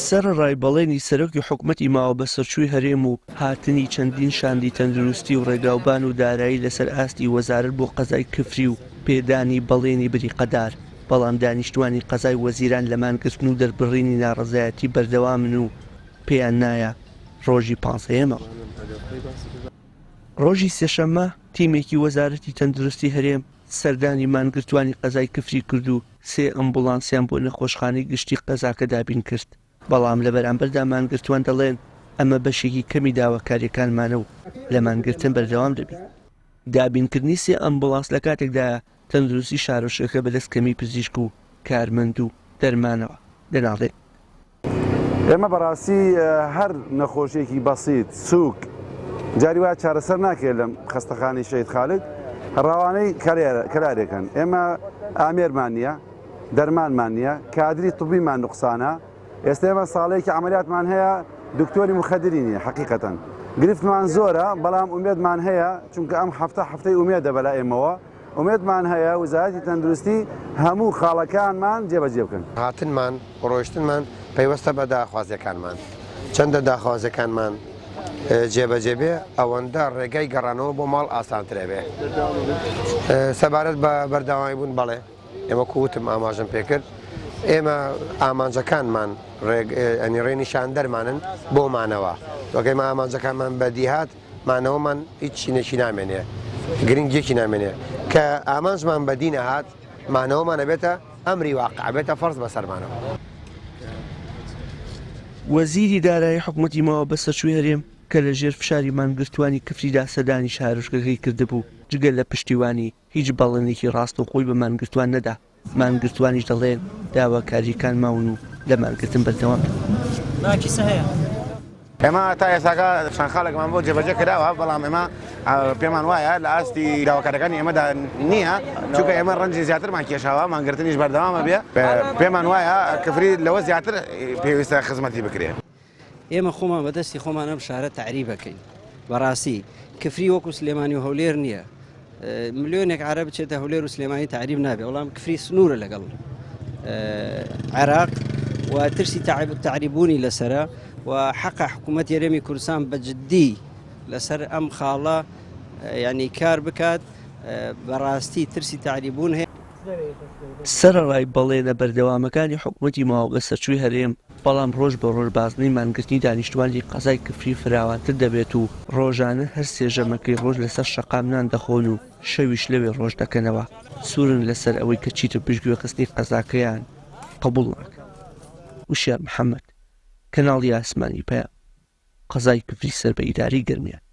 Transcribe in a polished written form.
سەرەڕای بەڵێنی سەرۆکی حکومەتی ماوەبەسەرچووی هەرێم و هاتنی چەندین شاندی تەندروستی و ڕێگاوبان و دارایی لەسەر ئاستی وەزارەت بۆ قەزای کفری و پێدانی بەڵێنی بریقەدار، بەڵام دانیشتوانی قەزای وەزیران لە مانگرتن و دەربڕینی ناڕەزایەتی بەردەوامن و پێیان نایە ڕۆژی پانزەیەمەوە. ڕۆژی سێشەممە تیمێکی وەزارەتی تەندروستی هەرێم سەردانی مانگرتوانی قەزای کفری کرد و سێ ئەمبوڵانسیان بۆ نەخۆشخانەی گشتی قەزاکە دابین کرد، بەڵام لە بەرامبەردا مانگرتوان دەڵێن ئەمە بەشێکی کەمی داواکارییەکانمانە و لە مانگرتن بەردەوام دەبین. دابینکردنی سێ ئەمبوڵانس لە کاتێکدایە تەندروستی شارۆچکەکە بەدەست کەمی پزیشک و کارمەند و دەرمانەوە دەناڵێت. ئێمە بەڕاستی هەر نەخۆشیەکی بەسیت سوک جاری وایە چارەسەر ناکرێت لەم خەستەخانەی شەهید خالد ڕەوانەی کەلارێکن ئێمە ئامێرمان نییە دەرمانمان نییە کادری طبیمان نوقسانە ئێستا ئێمە ساڵەیەکی عملیاتمان هەیە دکتۆری مخدری نییە حقیقەتەن گرفتمان زۆرە بەڵام ئومێدمان هەیە چونکە ئەم هەفتە هەفتەی ئومێدە بەلا ئێمەوە ئومێدمان هەیە وەزارەتی تەندروستی هەموو خاڵەکانمان جێبەجێ بکەن. هاتنمان و ڕۆیشتنمان پەیوەستە بە داخوازیەکانمان، چەندە داخوازیەکانمان جێبەجێ بێ ئەوەندە ڕێگای گەڕانەوە بۆ ماڵ ئاسانتر ئەبێ. سەبارەت بە بەردەوامی بوون بەڵێ ئێمە وەکو وتم ئاماژەم پێکرد ئێمە ئامانجەکانمان ڕێ ڕێنیشاندەرمانن بۆ مانەوە، وەک ئێمە ئامانجەکانمان بەدیهات مانەوەمان هیچ چینێکی نامێنێ گرنگیەکی نامێنێ کە ئامانجمان بەدی نەهات مانەوەمان ئەبێتە ئەمری واقع ئەبێتە فەرز بەسەرمانەوە. وەزیری دارایی حکومەتی ماوە بەسەرچووی هەرێم کە لە ژێر فشاری مانگرتووانی کفریدا سەردانی شارۆچکەکەی کردبوو، جگە لە پشتیوانی هیچ بەڵێنێکی ڕاستەوخۆی بە مانگرتووان نەدا. مانگرتووانیش دەڵێن داواکارییەکان ماون و لە مانگرتن بەردەوام دەبن. ئێمە تا ئێستاکە چەند خاڵێکمان بۆ جێبەجێ کراوە، بەڵام ئێمە پێمان وایە لە ئاستی داواکاریەکانی ئێمەدا نییە، چونکە ئێمە ڕەنجی زیاترمان کێشاوە، مانگرتنیش بەردەوامە بێ، پێمان وایە کفری لەوە زیاتر پێویستە خزمەتی بکرێ. ئێمە خۆمان بە دەستی خۆمان ئەم شارە تەعریب ئەکەین بەڕاستی کفری وەکو سلێمانی و هەولێر نییە ملیۆنێک عرب بچێتە هەولێر و سلێمانی تەعریب نابێ بەڵام کفری سنوورە لەگەڵ عێراق و ترسی تەعریببوونی لەسرە و حەقە حکوومەت هەرێمی کوردستان بە جددی لەسەر ئەم خاڵە ینی کار بکات بەڕاستی ترسی تەعریببوون هەیە. سەرەڕای بەڵێنە بەردەوامەکانی حکومەتی ماوەبەسەرچووی هەرێم، بەڵام ڕۆژ بە ڕۆژ بازنەی مانگرتنی دانیشتوانی قەزای کفری فراوانتر دەبێت و ڕۆژانە هەر سێ ژەمەکەی ڕۆژ لەسەر شەقام نان دەخۆن و شەویش لەوێ ڕۆژ دەکەنەوە، سوورن لەسەر ئەوەی کە چیتر پشتگوێخستنی قەزاکەیان قبوڵ ناکەن. وشیار محەمەد، کەناڵی ئاسمانی پەیام، قەزای کفری سەر بە ئیدارەی گەرمیان.